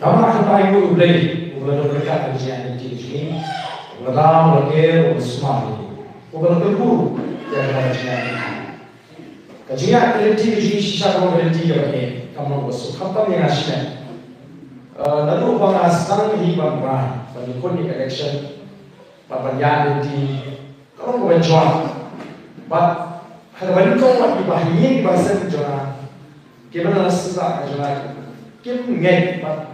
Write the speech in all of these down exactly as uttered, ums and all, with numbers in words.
Namar kata ai nguh ïa U Blei uba la don ryngkat ha ka jingïaid lynti ka jong ngi, uba la dam, uba la ker, uba la sumar ïa ngi, uba la kyrkhu ïa ka jingïaid lynti. Ka jingïaid lynti ka jong ngi shisha ka long ka lynti kaba eh, kam long kaba suk, khamtam ïa nga shimet. Eh, naduh ba nga sdang hi ban rai ban ïakhun ïa ka election bad ban ïaid lynti, ka long kaba jwat. Bad ha kaba nyngkong wat kiba ha ïing kiba ha sem jong nga, kiba na la sdang ka jong nga, kim ngeit bad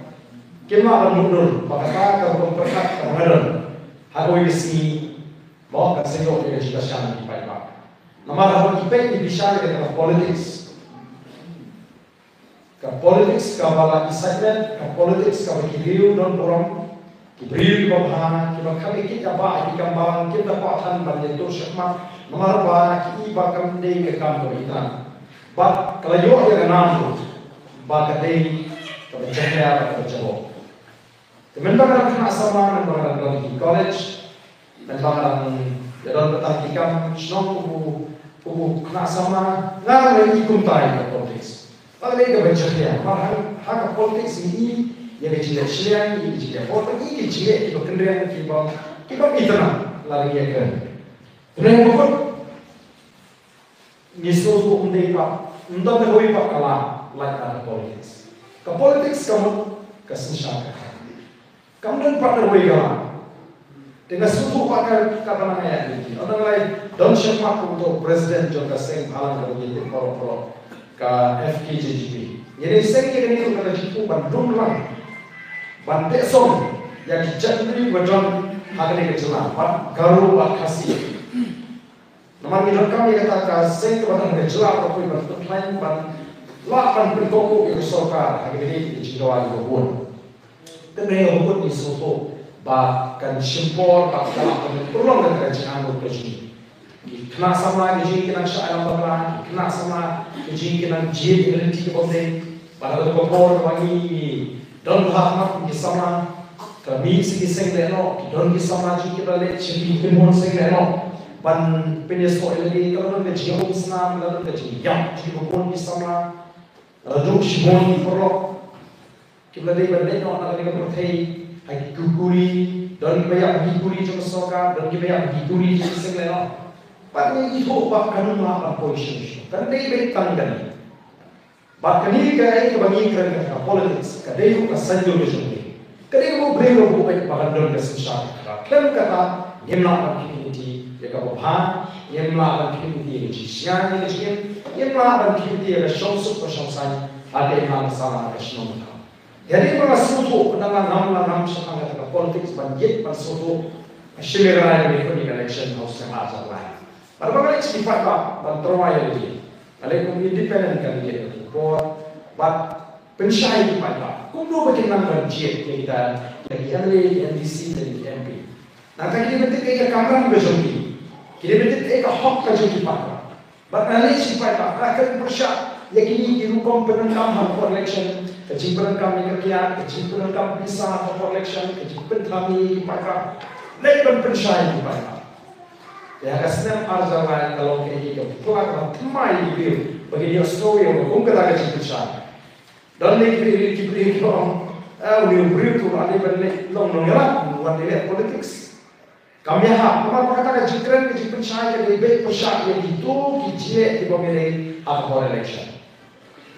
kim lah ban mutdur ba kata ka rukom pyrkhat kaba nga don ha kawei ka sngi mo kan sa ïoh ïa ka jingkyrshan ki paidbah. Namar haba ngi peit ngi bishar ïa ka politics, ka politics kaba la excitement, ka politics kaba ki briew don burom, ki briew kiba bha, kiba kham ïa kit ïa bah ïa ki kambang, kim da kwah than ban ïathuh shakhmat namar ba ki i ba kam dei ka kam kaba itynnad. Bad ka la ïoh ïa ka nam ruh ba ka dei kaba jakhlia bad kaba jaboh. Te mynba nga dang khynnah samla, mynba nga dang don ki college, mynba nga dang ïa don bynta ki kam shnong kum u, kum u khynnah samla, nga dang ïohi kumta ïa ka politics. Nga dang ïohi kaba jakhlia, namar ha, ha ka politics ngi i ïa ka jingleh shiliang, i ïa ka jingleh bor, i ïa ka jingleh kiba kynriang, kiba, kiba itynnad lada ngi ïakren. Te mynba kut ngi sngewthuh ym dei pat, ym don kawei pat ka lad lait na ka politics. Ka politics ka mut ka synshar ka khang. Kam don pat kawei ka lad. Te nga sngewthuh pat ka, kaba nang ïa ki. Ynda nga la don shakhmat kum uto u president jong ka seng bhalang kaba ngi tip baroh baroh, ka F K J G P. Ngi dei seng ïa kane ruh ka la jingthmu ban lum lang, ban teh song ïa ki jaitbynriew kiba don ha kane ka jylla, bad Garo bad Khasi. Namar ngi donkam ïa kata ka seng kaba don ha ka jylla baroh kawei ban pynkhlaiñ, ban lah ban pynkohkouh ïa ka sorkar ha kine ki jingdawa kiba bun. Te mynta haba kut ngi sngewthuh ba kan shim por bad ka lah ban pynlong kata ka jingangnud ka jong ngi. Ki khynnah samla ki jong ngi ki nang shah ïalam bakla, ki khynnah samla ki jong ngi ki nang jied ïa ka lynti kaba ym dei. Bad ha kata ka por kaba ngi don bha ha khmat ki samla, ka mih sha ki seng lehnoh, ki don ki samla jong ngi kiba leh sha ki khynhun seng lehnoh ban pynïasoh ïa lade, ka la don ka jingïaumsnam, ka la don ka jingïap jong kiba bun ki samla. Nga la duh shibun ki paralok kiba la dei ban leit noh na kane ka pyrthei ha ki kuri, don kiba ïap ha ki kuri jong ka sorkar, don kiba ïap ha ki kuri jong ki seng lehnoh. Bad ngi ithuh ba kan ym lah ban poi shuh shuh, kan dei beit tang kane. Bad kane kaei kaba ngi kren kata ka politics, ka dei ruh ka saiñdur ka jong ngi. Ka dei kaba U Blei u la buh beit ba kan don ka synshar ka khynra. Khlem kata ngim lah ban khmih lynti ïa kaba bha, ngim lah ban khmih lynti ïa ka jingsngew ïa ka jingim, ngim lah ban khmih lynti ïa ka shongsuk ka shongsaiñ ha ka imlang ka samla ka shnong ka thaw. Ïa dei ba nga sngewthuh, ynda nga ngam, nga ngam shaphang kata ka politics ban ïeit ban sngewthuh, nga shim ïa ka rai ban ïakhun ïa ka election ha u snem arhajar lai. Bad ba nga leit sha ki paidbah ban tyrwa ïa lade, nga leit kum independent candidate ha kane ka por, bad pynshai ïa ki paidbah kumno ba kin nang ban jied ïa kita, ïa ki M L A, ki M D C, ïa ki M P. Nangta ki dei ban tip ïa ka kamram ka jong ki, ki dei ban tip ïa ka hok ka jong ki paidbah. Bad nga leit sha ki paidbah, nga kren pyrshah ïa kine ki rukom pyndonkam ha ka por election, ka jingpyndonkam ïa ka kiad, ka jingpyndonkam pisa ha ka por election, ka jingpynthame ïa ki paidbah. Leit ban pynshai ïa ki paidbah. Te ha ka snem arhajar lai ka long kaei kaei kaba phylla kaba thymmai ïa ki briew ba kin ïohsngew ïa ka kum kata ka jingpynshai. Don ne ki briew, ki briew kiba ong, eh, une u briew tu la dei ban leit long nongïalam, ym wan leit politics. Kam ïahap, namar ba kata ka jingkren ka jingpynshai ka dei beit pyrshah ïa kito ki jingeh kiba ym dei ha ka por election.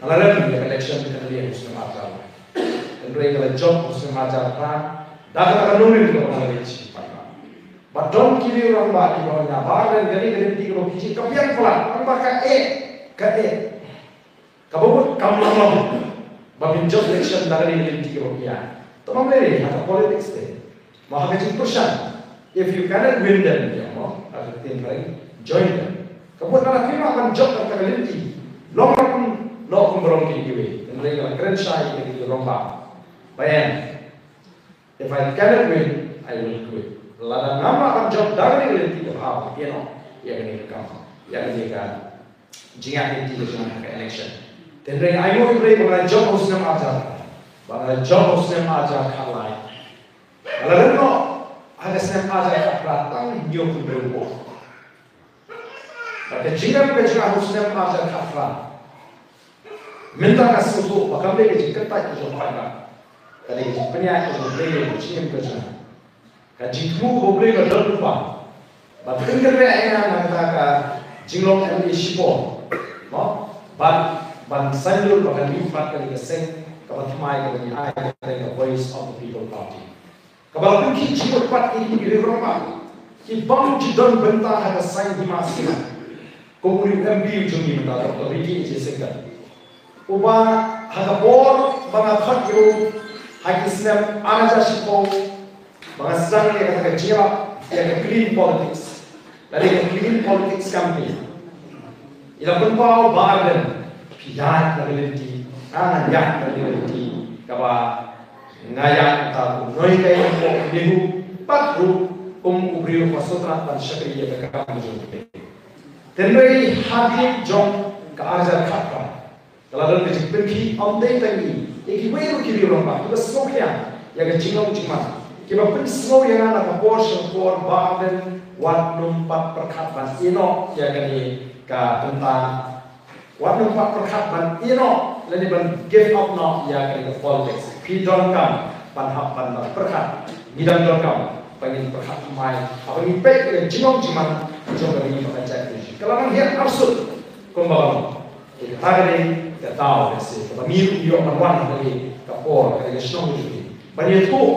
Nga la rem ïa ka election ka la dei ha u snem arhajar lai. Hynrei ka la jop ha u snem arhajar phra da kata ka nongrim kaba nga la leit sha ki paidbah. Bad don ki riew rangbah kiba ong, ïa ba kren kane ka lynti kaba phi jied ka biang palat, namar ka eh, ka eh. Kaba mut kam long long ba phin jop election da kane ka lynti kaba phi ïaid. Te ma lei lei ha ka politics te, ma ha ka jingpyrshang. If you cannot win them, ïa mo, ha ka ktien phareng, join them. Ka mut lada phim lah ban jop da kata ka lynti, long ruh kum, long kum ba long kin kiwei. Hynrei nga la kren shai ïa kine ki rangbah ba ïeng. If I cannot win, I will quit. Lada ngam lah ban jop da kane ka lynti kaba hap, ïa no, ïa kane ka kam, ïa kane ka jingïaid lynti ka jong nga ha ka election. Te hynrei ai nguh ïa U Blei ba nga la jop ha u snem arhajar, ba nga la jop ha u snem arhajar khatlai. Nga la rem noh ha ka snem arhajar khatphra tang hynñiew phew hynriew vote. Bad ka jingrem ka jong nga ha u snem arhajar khatphra, mynta nga sngewthuh ba kam dei ka jingkyntait ka jong u paidbah. Ka dei ka jingpynïaid ka jong U Blei ïa ka jingim ka jong nga. Ka jingthmu kaba U Blei ka don lypa. Bad pynkyndit ïa nga na kata ka jinglong M L A shipor. Mo? Bad ban saiñdur ba kan mihpat kane ka seng kaba thymmai kaba ngi ai kata ka Voice of the People Party. Kaba la pynkhih jingmut pat ïa ki briew rangbah ki bym ju don bynta ha ka saiñ hima sima. Kum u M P u jong ngi mynta, Doctor Ricky A J Syngkon, uba ha ka por ba nga khot ïa u ha ki snem ar hajar shiphew, ba nga sdang ïa kata ka jingïalap ïa ka clean politics, lane ka clean politics campaign. I la pynpaw, Bah Ardent, phi ïaid na ka lynti, nga ngan ïaid na ka lynti kaba nga ïaid mynta kum u nonghikai jong u NEHU, bad ruh kum u briew uba sngewtynnat ban shakri ïa ka kam jong U Blei. Hynrei hadien jong ka ar hajar khatphra, ka la don ka jingpynkhih, ym dei tang ïa ngi, ïa kiwei ruh ki briew rangbah kiba sngewkhia ïa ka jinglong jingman, kiba pynsngew ïa nga na ka por sha ka por, Bah Ardent, wat nym pat pyrkhat ban ïeh noh ïa kane ka bynta, wat nym pat pyrkhat ban ïeh noh lane ban give up noh ïa kane ka politics. Phi donkam ban hap ban pyrkhat, ngi dang donkam ba ngin pyrkhat thymmai haba ngi peit ïa ka jinglong jingman jong ka ri bad ka jaitbynriew. Ka la nang hiar arsut kumba long. Te kata ka dei ka daw ka sien kaba ngi ruh ngi ïoh ban wan ha kane ka por, ha kane ka shnong jong ngi, ban ïathuh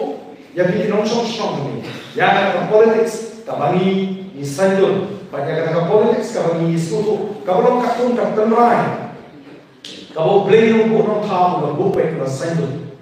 ïa phi ki nongshong shnong jong ngi ïa kata ka politics kaba ngi, ngi saiñdur, bad ïa kata ka politics kaba ngi, ngi sngewthuh kaba long katkum ka tynrai kaba U Blei u nongbuh nongthaw u la buh peit, u la saiñdur.